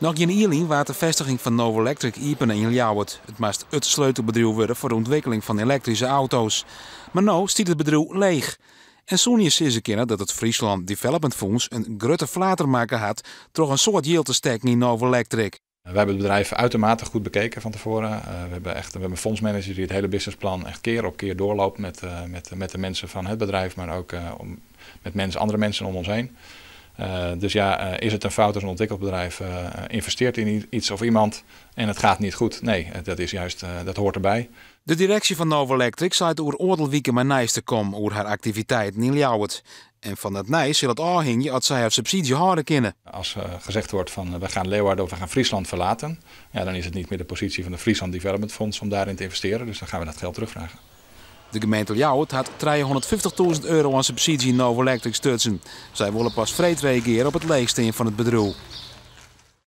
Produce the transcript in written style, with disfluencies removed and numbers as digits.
Noch gjin jier lyn waard de festiging fan Novolectriq iepene yn Ljouwert. It moast it sleutelbedriuw wurde foar de ûntwikkeling fan elektryske auto's. Mar no stiet it bedriuw leech. En soene je sizze kinne dat it Fryslân Development Fûns in grutte flater makke hat troch in soad jild te stekken yn Novolectriq. We hebben het bedrijf uitermate goed bekeken van tevoren. We hebben een fondsmanager die het hele businessplan echt keer op keer doorloopt met de mensen van het bedrijf, maar ook met andere mensen om ons heen. Dus ja, is het een fout als een ontwikkelbedrijf investeert in iets of iemand en het gaat niet goed? Nee, dat is juist, dat hoort erbij. De direksje fan Novolectriq seit oer oardel wike mei nijs te kommen oer har aktiviteiten yn Ljouwert. En fan dat nijs sil it ôfhingje oft sy har subsydzje hâlde kinne. Als gezegd wordt van we gaan Leeuwarden of we gaan Friesland verlaten, ja, dan is het niet meer de positie van de Friesland Development Fonds om daarin te investeren. Dus dan gaan we dat geld terugvragen. De gemeente Ljouwert hat €350.000 oan subsydzje yn Novolectriq stutsen. Sy wolle pas freed reagearje op it leechstean fan it bedriuw.